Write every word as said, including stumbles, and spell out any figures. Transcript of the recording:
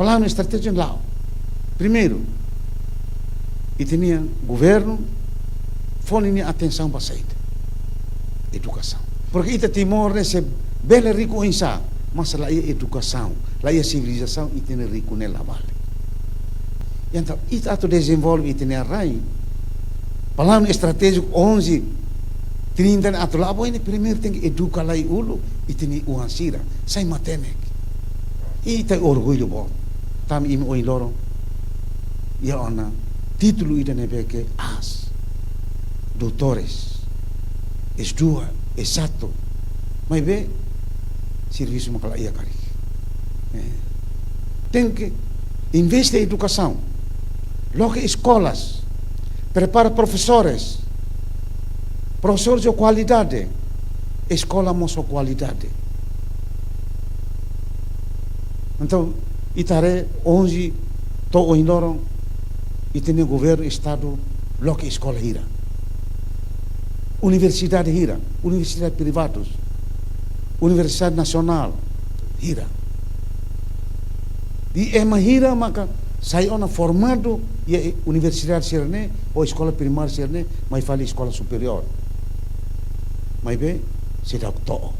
Planu estratéjiku la'o. Primeiru, ita-nia governu fó ninia atensaun ba saida? Edukasaun. Porke ita Timor ne'e sei bele riku oinsá, mas la iha edukasaun, la iha sivilizasaun, ita-nia riku ne'e la vale. Entaun, ita atu dezenvolve ita-nia rai, planu estratéjiku onze trinta ne'e atu la'o ba oin ne'e, primeiru tenke eduka lai uluk ita-nia oan sira, sai matenek. Ita orgullu boot. Tanba imi ohin loron iha ona títulu ida ne'ebé ke aas, doutores, S dua, S satu. Maibé servisu maka la iha karik. Eh, tenke investe edukasaun, loke eskolas, prepara profesores, profesores ho kualidade, eskola mós ho kualidade. Entaun, ita haree onze to'o ohin loron, ita-nia governu estadu loke eskola hira, universidade hira, universidade privadus, universidade nasionál hira. I ema hira maka sai ona formadu iha universidade sira-ne'e, ou eskola primária sira-ne'e, mai fali eskola superiór. Maibé seidauk to'o.